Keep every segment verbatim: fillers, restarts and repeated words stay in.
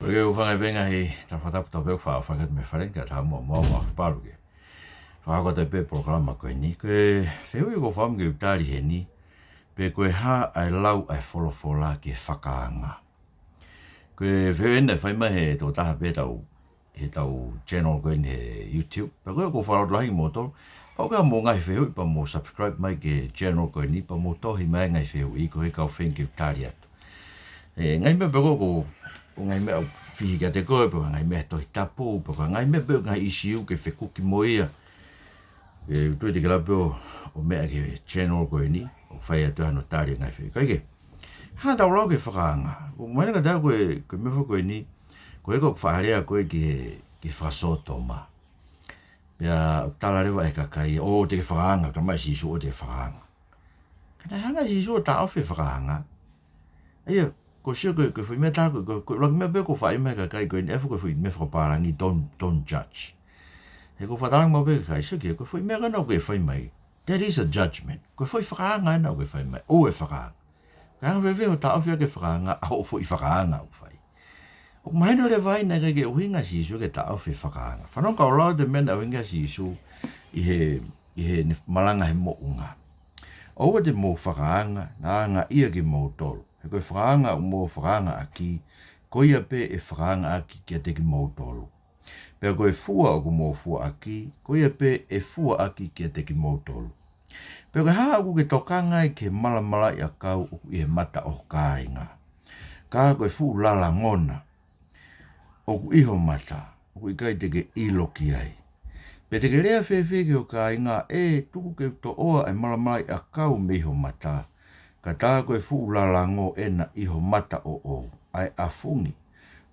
Ke u hūfanga he ngaahi tala fakatapu tau pē ʻoku faʻa fakatu mei fale ni kae ʻatā muʻa mo au Maʻafu Palu ke fakahoko atu pē polokalama ko eni. Ko e fehuʻi ʻoku ou fakaʻamu ke u tali heni, pe ko e hā ʻa e lau ʻa e folofola ki he fakaanga. Ko e fehuʻi eni naʻe fai mai he tokotaha pē tau, he tau channel ko eni he YouTube. Pea ko ia ʻoku ou fakalotolahi kimoutolu, kapau ʻoku ʻi ai haʻamou ngaahi fehuʻi pea mou subscribe mai ki he channel ko eni pea mou tohi mai ngaahi fehuʻi ko e kau feinga ke u tali atu. ʻE, ngaahi meʻa pē ko ē ʻoku, ʻo ngaahi meʻa ʻoku fihi kiate koe, pe ko e ngaahi meʻa Tohi Tapu, pe ko e ngaahi meʻa pē ngaahi issue ke fekuki mo ia. ʻE, ʻoku ou tui te ke lava pē ʻo, ʻo meʻa ki he channel ko eni, ʻo fai atu hano tali ngaahi fehuʻi. Kae kehe, hā ʻetau lau ki he fakaanga. ʻOku mahino kiate au ko e, ko e meʻa foki ko eni, ko e ʻoku faʻa lea ko ē ki he, ki he fakasōtoma. Pea ʻoku tala leva ʻe he kakai, ʻoua te ke fakaanga, talamai ʻe Sīsū ʻoua te ke fakaanga. Ka naʻe hanga ʻe Sīsū ʻo taʻofi e fakaanga. ʻA ia, ʻoku ou sio ko e, ko e foʻi meʻa tā ko e, ko e, ko e ʻuluaki meʻa pē ʻoku fai mai ʻe he kakai ko eni, ʻa ia ko e foʻi meʻa fakapālangi, don't, don't judge. He ʻoku ou fakatala ange maʻu pē ki he kakai, sio ki he, ko e foʻi meʻa ko ena ʻoku ke fai mai, that is a judgment. Ko e foʻi fakaanga ena ʻoku ke fai mai, ʻoua ʻe fakaanga. Ka anga fēfē hoʻo taʻofi ʻaki e fakaanga ʻa hoʻo foʻi fakaanga ʻoku fai. ʻOku mahino leva ai naʻe ʻikai ke ʻuhinga ʻa Sīsū ke taʻofi e fakaanga. Fanongo kau lau atu e meʻa naʻe ʻuhinga ʻe Sīsū ʻi he, ʻi heʻene malanga he moʻunga. ʻOua te mou fakaanga, naʻa angaʻia kimoutolu. He ko e fakaanga ʻoku mou fakaanga ʻaki, ko ia pē ʻe fakaanga ʻaki kiate kimoutolu. Pea ko e fua ʻoku mou fua ʻaki, ko ia pē ʻe fua ʻaki kiate kimoutolu. Pea ko e hā ʻoku ke tokanga ai ki he malamalaʻiʻakau ʻoku ʻi he mata ʻo ho kāinga? Ka ko e fuʻu lalangona ʻoku ʻi ho mata, ʻoku ʻikai te ke ʻilo ki ai. Pea te ke lea fēfē ki ho kāinga, ʻE tuku ke u toʻoa ʻa e malamalaʻiʻakau mei ho mata, ka tā ko e fuʻu lalango ena ʻi ho mata ʻoʻou, ʻa e ʻafungi.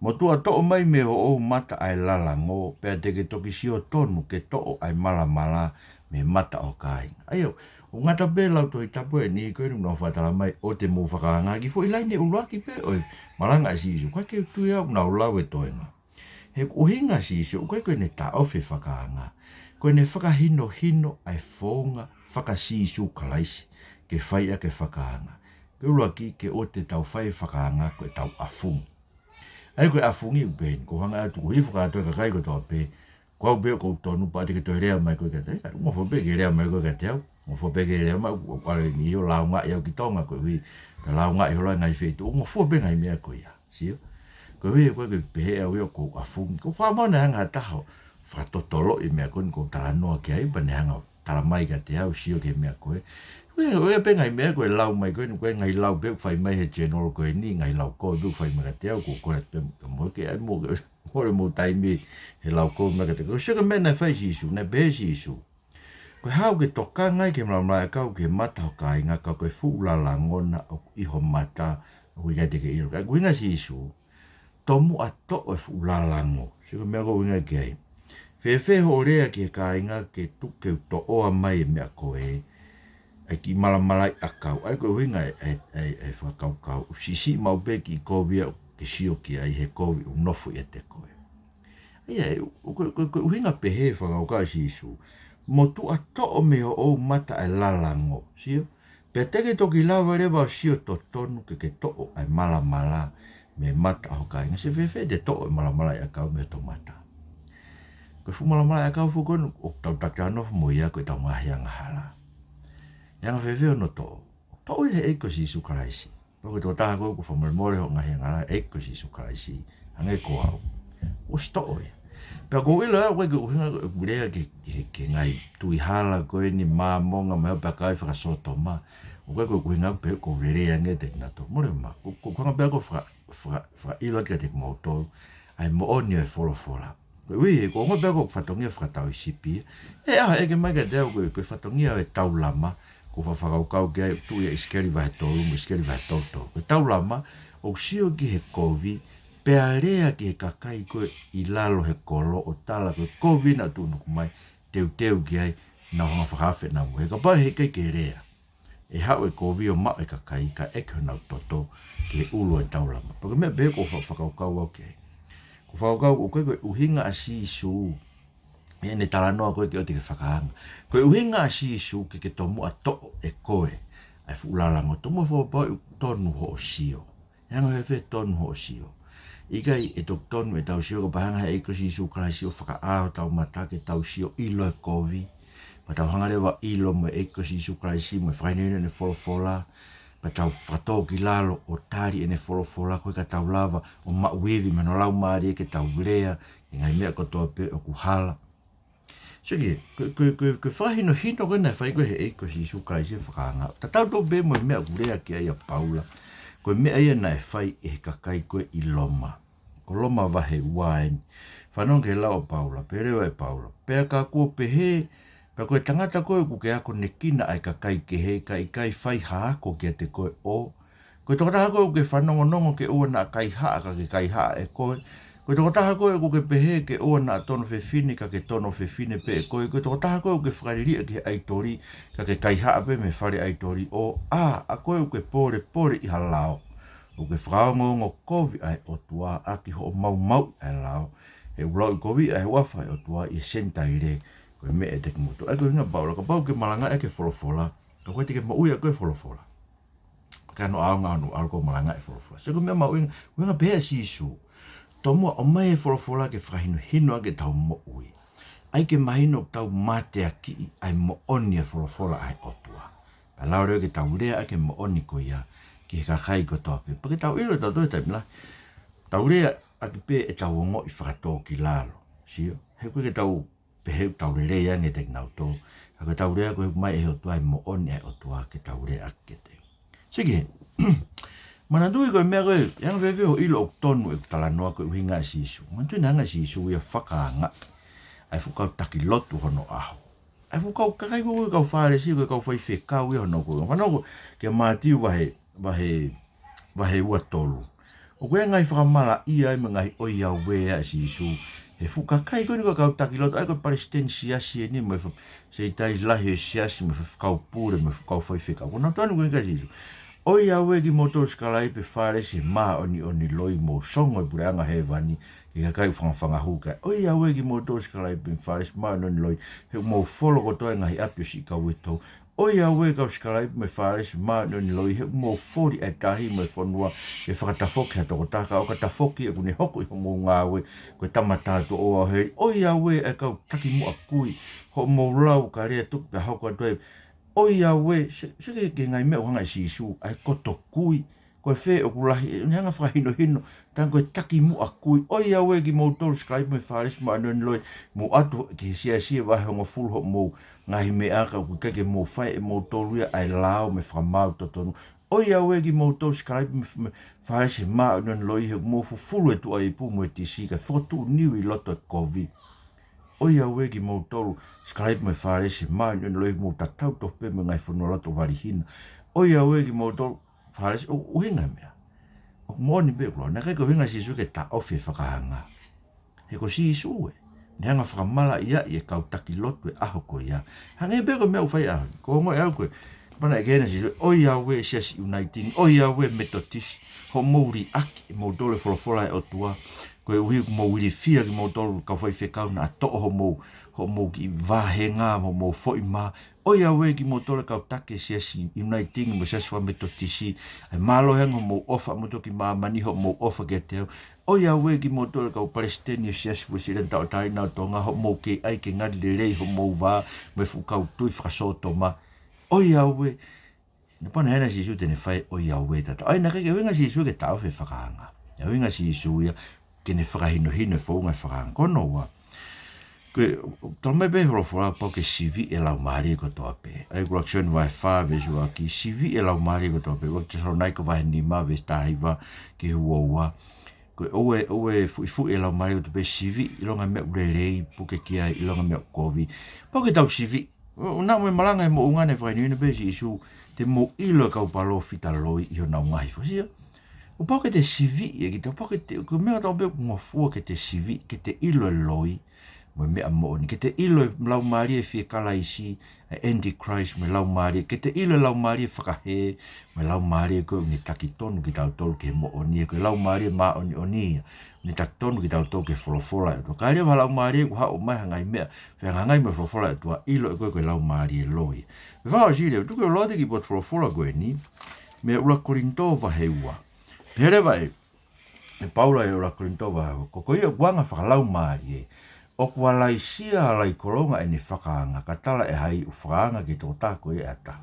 Motuʻa toʻo mai mei hoʻou mata ʻa e lalango, pea te ke toki sio tonu ke toʻo ʻa e malamala mei he mata ʻo ho kāinga. ʻA ia, ʻoku ngata pē lau Tohi Tapu eni ko eni ʻoku nau fakatala mai ʻoua te mou fakaanga, ki he foʻi laine ʻuluaki pē ʻo e malanga ʻa Sīsū. Ka ʻoku ou tui au ʻoku nau lau e toenga. He ʻoku ʻuhinga ʻa Sīsū, ʻoku ʻikai ko ʻene taʻofi e fakaanga. Ko ʻene fakahinohino ʻa e founga faka-Sīsū Kalaisi ke fai ʻaki e fakaanga. Ko e ʻuluaki, ke ʻoua te tau fai e fakaanga ko ʻetau ʻafungi. ʻA ia ko e ʻafungi ʻoku pehē ni, ko e hanga atu ko e hifo kātoa e kakai kotoa pē, ko au pē ʻoku ou tonu pea te ke toe lea mai koe kiate au. ʻOku ngofua pē ke lea mai koe kiate au. Ngofua pē ke lea mai, ʻoku, ʻoku ʻalu eni ʻo laungaʻi au ki Tonga koeʻuhi, pea laungaʻi holo e ngaahi feituʻu. ʻOku ngofua pē ngaahi meʻa ko ia. Sio? Koeʻuhi ko e ke pehē au ia ʻoku ou ʻafungi. Ko e fakaʻamu naʻe hanga ʻe ha taha ʻo fakatotoloʻi e meʻa ko eni ʻoku ou talanoa ki ai, pea ne hanga ʻo talamai kiate au, sio ki he meʻa ko ē. Ko e, ko e pē ngaahi meʻa ko e lau mai ko eni, ko e ngaahi lau pē ʻoku fai mai he channel ko eni, ngaahi lau ko ē pē ʻoku fai mai kiate au, ʻoku ou kole pē mo ke ai mo ke, mole mo taimi he lau ko ē mai kiate au. Sio ki he meʻa naʻe fai ʻe Sīsū, naʻe pehē ʻe Sīsū, Ko e hā ʻoku ke tokanga ai ki he malamalaʻiʻakau ki he mata ho kāinga, ka ko e fuʻu lalangona ʻoku ʻi ho mata, ʻoku ʻikai te ke ʻilo. Ka ʻoku ʻuhinga ʻa Sīsū, tomuʻa toʻo e fuʻu lalango. Sio ki he meʻa ʻoku ʻuhinga ki ai. Fēfē hoʻo lea ki he kāinga ke tuku ke u toʻoa mai e meʻa ko ē, ʻa e kiʻi malamalaʻiʻakau. ʻA ia ko e ʻuhinga e, e, e, e fakakaukau. Siʻisiʻi maʻu pē kiʻi kovi ia ʻoku ke sio ki ai he kovi ʻoku nofo ʻiate koe. ʻA ia, ʻe, ko, ko, ko e ʻuhinga pehē e fakakaukau ʻa Sīsū. Motuʻa toʻo mei hoʻou mata ʻa e lalango. Sio? Pea te ke toki lava leva ʻo sio totonu ke ke toʻo ʻa e malamala mei he mata ʻo ho kāinga. Sio fēfē te toʻo e malamalaʻiʻakau mei hoto mata. Ko e fuʻu malamalaʻiʻakau foki ko eni ʻoku tau taki taha nofo mo ia ko ʻetau ngaahi angahala. ʻE anga fēfē hono toʻo? Toʻo ia he ʻEiki ko Sīsū Kalaisi. Pea ko e tokotaha ko ē ʻoku fakamolemole hoʻo ngaahi angahala, ʻEiki ko Sīsū Kalaisi, hangē ko au. ʻOsi toʻo ia. Pea ʻoku ou ʻilo au ʻoku ʻikai ko e ʻuhinga ʻeku lea ki he, ki he, ki he ngaahi tuʻi hala ko eni Māmonga mo e hā pea kau ai fakasōtoma. ʻOku ʻikai ko e ʻuhinga ʻeku pehē ʻoku ou lelei ange kiate kinautolu. Mole ma, ʻoku, ʻoku ou hanga pē au ʻo faka-, faka-, fakaʻilo atu kiate kimoutolu ʻa e moʻoni ʻo e folofola. Koeʻuhi, ʻoku ou ongoʻi pē au ko e fatongia fakatauhisipi. ʻE ʻaho ʻe ʻeke mai kiate au ko e, ko e fatongia ʻo e taulama, ʻoku ou faʻa fakakaukau ki ai, tuʻu ʻia ʻIsikeli vahe tolu mo ʻIsikeli vahe tolu tolu. Ko e taulama, ʻoku sio ki he kovi, pea lea ki he kakai ko ē ʻi lalo he kolo ʻo tala ko e kovi naʻe tuʻunuku mai, teuteu ki ai, nau hanga ʻo fakaafe ʻenau moʻui. He kapau he ʻikai ke lea, ʻe haʻu e kovi ʻo maʻu e kakai, kae ʻeke honau toto ki he ʻulu ʻo e taulama. Pea ko e meʻa pehē ʻoku ou fa-, fakakaukau au ki ai. ʻOku ou fakakaukau ʻoku ʻikai ko e ʻuhinga ʻa Sīsū ʻi heʻene talanoa ko ē ke ʻoua te ke fakaanga. Ko e ʻuhinga ʻa Sīsū ke ke tomuʻa toʻo ʻe koe ʻa e fuʻu lalango, tomuʻa fakapapauʻi ʻoku tonu hoʻo sio. ʻE anga fēfē tonu hoʻo sio? ʻIkai ʻe toki tonu ʻetau sio kapau ʻe hanga ʻe he ʻEiki ko Sīsū Kalaisi ʻo fakaʻā hotau mata ke tau sio ʻilo e kovi, pea tau hanga leva ʻo ʻilo mo e ʻEiki ko Sīsū Kalaisi mo e fakahinohino ʻene folofola, pea tau fakatōkilalo ʻo tali ʻene folofola, ko e ka tau lava ʻo maʻu ivi mei hono laumālie ke tau lea ki he ngaahi meʻa kotoa pē ʻoku hala. Sio ki he, ko, ko, ko, ko e fakahinohino ko ē naʻe fai ko ē ʻe he ʻEiki ko Sīsū Kalaisi ʻo fakaʻā. Tatau tofu pē mo e meʻa ʻoku lea ki ai ʻa Paula. Ko e meʻa ia naʻe fai ʻe he kakai ko ē ʻi Loma. Ko Loma vahe ua eni. Fanongo ki he lau ʻa Paula, pehē leva ʻe Paula: Pea ka kuo pehē, pea ko e tangata ko ē ʻoku ke akonekina ʻa e kakai kehe, ka ʻikai fai ha ako kiate koe ʻo Ko e tokotaha ko ē ʻoku ke fanongonongo ke ʻoua naʻa kaihaʻa, ka ke kaihaʻa ʻe koe. Ko e tokotaha ko ē ʻoku ke pehē ke ʻoua naʻa tono fefine, ka ke tono fefine pē ʻe koe. Ko e tokotaha ko ē ʻoku ke fakaliliʻa ki he ʻaitoli, ka ke kaihaʻa pē mei he fale ʻaitoli. ʻO ʻā, ʻa koe ʻoku ke pōlepole ʻi ha lao, ʻoku ke fakaongoongo kovi ʻa e ʻOtua ʻaki hoʻo maumauʻi ʻa e lao, he ʻoku lauʻikoviʻi ʻa e huafa ʻo e ʻOtua ʻi he Senitaile, ko e meʻa ʻiate kimoutolu. ʻA ia ko e ʻuhinga ʻa Paula, kapau ʻoku ke malanga ʻaki e folofola, ka ʻoku ʻikai te ke moʻui ʻaki e folofola, ka ʻoku ʻaonga hono ʻalu ʻo malanga e folofola. Sio ki he meʻa mahuʻinga, ʻuhinga pē ʻa Sīsū. Tomuʻa ʻomai e folofola ke fakahinohino ʻaki ʻetau moʻui. ʻAi ke mahino ʻoku tau mateakiʻi ʻa e moʻoni e folofola ʻa e ʻOtua. Pea lava leva ke tau lea ʻaki e moʻoni ko ia ki he kakai kotoa pē. Pea ke tau ʻilo ʻe tautolu he taimi lahi, tau lea ʻaki pē ʻetau ongoʻi fakatōkilalo. Sio, he ʻoku ʻikai ke tau pehē ʻoku tau lelei ange ʻiate kinautolu. Ka ko ʻetau lea ko ē ʻoku ʻomai ʻe he ʻOtua e moʻoni ʻa e ʻOtua ke tau lea ʻaki kiate ia. Sio ki he, manatuʻi ko e meʻa ko ē, ʻe anga fēfē hoʻo ʻilo ʻoku tonu ʻeku talanoa ko e ʻuhinga ʻa Sīsū. Manatuʻi naʻe hanga ʻe Sīsū ia ʻo fakaʻā ʻa e fuʻu kau taki lotu hono ʻaho. ʻA e fuʻu kau kakai ko ē, kau Fālesi, ko e kau faifekau ia hono ko ē. Fanongo ki he Mātiu vahe, vahe, vahe ua tolu. ʻOku ʻi ai e ngaahi fakamalaʻia ia mo e ngaahi ʻoiauē ʻa Sīsū he fuʻu kakai ko eni ko e kau taki lotu, ʻa ia ko e palesiteni siasi eni mo e fa-, sekelitali lahi ʻo e siasi mo e fuʻu kau pule mo e fuʻu kau faifekau. Ko nautolu ko eni ʻa Sīsū. ʻOiauē kimoutolu sikalaipe Fālesi he māʻoniʻoni loi, mou songo e puleʻanga hēvani ki he kakai ʻoku fangafanga hū ki ai. ʻOiauē kimoutolu sikalaipe Fālesi māʻoniʻoni loi, he ʻoku mou folo kotoa e ngaahi ʻapi ʻo siʻi kau ʻuetou. ʻOiauē kau sikalaipe mo e Fālesi māʻoniʻoni loi, he ʻoku mou foli ʻa e tahi mo e fonua ke fakatafoki ha tokotaha, ka ʻoka tafoki ʻoku ne hoko ʻi hoʻomou ngāue ko e tama tātuʻa ʻo aʻu heli. ʻOiauē ʻa e kau taki muʻa kui, hoʻomou lau ka lea tuku pea hoko atu ai. ʻOiauē, sio, sio ki he, ki he ngaahi meʻa ʻoku hanga ʻe Sīsū, ʻa e koto kui, ko e fē ʻoku lahi, ʻene hanga ʻo fakahinohino, tanga ko e taki muʻa kui. ʻOiauē kimoutolu sikalaipe mo e Fālesi māʻoniʻoni loi, mou ʻatu ki he siasi ʻe vahe hongofulu hoʻomou ngaahi meʻa, ka ʻoku ʻikai ke mou fai ʻe moutolu ia ʻa e lao mo e fakamaau totonu. ʻOiauē kimoutolu sikalaipe mo e Fālesi māʻoniʻoni loi, he ʻoku mou fufulu e tuʻa ipu mo e tisi, kae fokotuʻu niu ʻi loto e kovi. ʻOiauē kimoutolu sikalaipe mo e Fālesi māʻoniʻoni loi, he ʻoku mou tatau tofu pē mo e ngaahi fonualoto valihina. ʻOiauē kimoutolu Fālesi, ʻo, ʻuhinga e meʻa. ʻOku moʻoni pē ʻoku lau, naʻe ʻikai ko e ʻuhinga ʻa Sīsū ke taʻofi e fakaʻā. He ko Sīsū ē, naʻe hanga ʻo fakamalaʻiaʻi e kau taki lotu he ʻaho ko ia. Hangē pē ko e meʻa ʻoku fai he ʻaho ni. Ko e ongoʻi ʻaʻaku ko e, kapau naʻe kehe ʻa Sīsū, ʻoiauē Siasi ʻIunaitini, ʻoiauē Metotisi, hoʻomou liʻaki ʻe moutolu e folofola ʻa e ʻOtua, koeʻuhi ʻoku mou ilifia kimoutolu kau faifekau naʻa toʻo hoʻomou, hoʻomou kiʻi vāhenga, hoʻomou foʻi mā. ʻOiauē kimoutolu e kau taki Siasi ʻIunaitini mo e Siasi faka-Metotisi, ʻa e mālohi ange hoʻomou ʻofa ʻamoutolu ki māmani, hoʻomou ʻofa kiate au. ʻOiauē kimoutolu e kau palesiteni ʻo e Siasi Uēsiliana Tauʻatāina ʻo Tonga, hoʻomou kei ʻai ke ngali lelei hoʻomou vā mo e fuʻu kau tui fakasōtoma. ʻOiauē, naʻe pehē ʻe Sīsū te ne fai ʻoiauē tatau. ʻA ia naʻe ʻikai ke ʻuhinga ʻa Sīsū ke taʻofi e fakaʻā. ʻA e ʻuhinga ʻa Sīsū ia ke ne fakahinohino e founga e fakaʻā. Ko hono ua, ko e, talamai pē ʻe he folofola pau ke siviʻi e laumālie kotoa pē. ʻA ia ko ʻUluaki Sione vahe fā veesi ʻuluaki, siviʻi e laumālie kotoa pē. ʻUluaki Tesalonaika vahe nima veesi taha hiva ki he ua ua. Ko e ʻoua, ʻoua ʻe fuʻifuʻi e laumālie kotoa pē, siviʻi ʻilonga e meʻa ʻoku lelei, puke ki ai ʻilonga e meʻa ʻoku kovi. Pau ke tau siviʻi. ʻO, ʻo naʻa mo e malanga he moʻunga naʻe fakahinohino pē ʻe Sīsū, te mou ʻilo e kau palōfita loi ʻi honau ngaahi fakasia. ʻO pau ke te siviʻi ʻe kita, pau ke te, ko e meʻa kotoa pē ʻoku ngofua ke te siviʻi, ke te ʻilo e loi mo e meʻa moʻoni, ke te ʻilo e laumālie fie Kalaisi, e Antichrist mo e laumālie, ke te ʻilo e laumālie fakahē mo e laumālie ko ē ʻoku ne taki tonu kitautolu ki he moʻoni, ko e laumālie māʻoniʻoni ia ʻoku ne taki tonu kitautolu ki he folofola ʻa e ʻOtua. Ka ʻi ai leva ha laumālie ʻoku haʻu ʻo ʻomai ha ngaahi meʻa fehangahangai mo e folofola ʻa e ʻOtua, ʻilo ʻe koe ko e laumālie loi. Pea fakaʻosi leva, tuku ke u lau atu e kiʻi potu folofola ko eni mei he ʻUluaki Kolinitō vahe ua. Pehē leva ʻe, ʻe Paula ʻi he ʻuluaki Kolinitō vahe ua, ko ia ʻoku anga fakalaumālie, ʻoku ʻalaisia ʻa Laikolonga ʻene fakaanga, ka tala ʻe hai ʻoku fakaanga ki he tokotaha ko ia ʻe taha?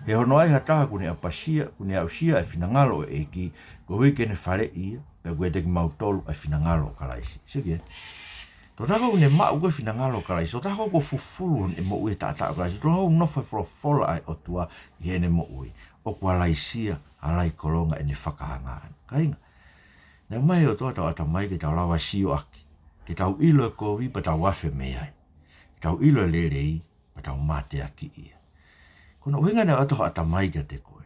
He hono ʻai ha taha kuo ne ʻapasia, kuo ne aʻusia ʻa e finangalo ʻo e ʻEiki, koeʻuhi ke ne faleʻi ia, pea ʻoku ʻiate kimautolu ʻa e finangalo ʻo Kalaisi. Sio ki ai. Tokotaha ʻoku ne maʻu ko ē finangalo ʻo Kalaisi, tokotaha ʻoku fufulu ʻene moʻui he taʻataʻa ʻo Kalaisi, tokotaha ʻoku nofo he folofola ʻa e ʻOtua ʻi heʻene moʻui, ʻoku ʻalaisia ʻa Laikolonga ʻene fakaanga. Kāinga, naʻe ʻomai ʻe he ʻOtua hotau ʻatamai ke tau lava sioʻaki, ke tau ʻilo e kovi pea tau afe mei ai, ke tau ʻilo e lelei pea tau mateakiʻi ia. Ko hono ʻuhinga naʻe ʻoatu hoʻo ʻatamai kiate koe,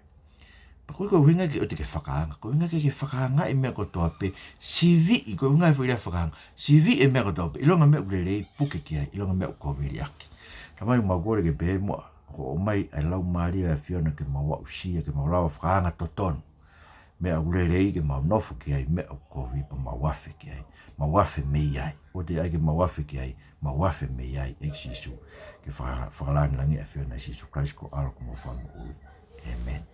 pea ʻoku ʻikai ko e ʻuhinga ke ʻoua te ke fakaanga, ko e ʻuhinga ke ke fakaangaʻi e meʻa kotoa pē, siviʻi, ko e ʻuhinga e foʻi lea fakaanga, siviʻi e meʻa kotoa pē, ʻilonga e meʻa ʻoku lelei, puke ki ai, ʻilonga e meʻa ʻoku kovi, liʻaki. Tamai, ʻoku mau kole ke pehē muʻa, ʻoku ʻomai ʻa e Laumālie ʻo e ʻAfiona ke mau aʻusia, ke mau lava fakaanga totonu meʻa ʻoku lelei, ke mau nofo ki ai, meʻa ʻoku kovi pea mau afe ki ai, mau afe mei ai. ʻOua te ʻai ke mau afe ki ai, mau afe mei ai, ʻEiki Sīsū, ke faka-, fakalāngilangiʻi e ʻAfiona, ʻia Sīsū Kalaisi ko e ʻAlo ko homau Fakamoʻui. ʻĒmeni.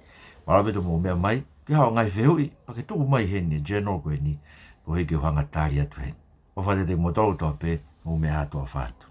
Mālō ʻaupito hoʻomou meʻa mai, ke haʻu ha ngaahi fehuʻi, pea ke tuku mai heni e journal ko eni, koeʻuhi ke u hanga ʻo tali atu heni. ʻOfa atu kiate kimoutolu kotoa pē, mou meʻa ā, tuʻa ʻofa atu.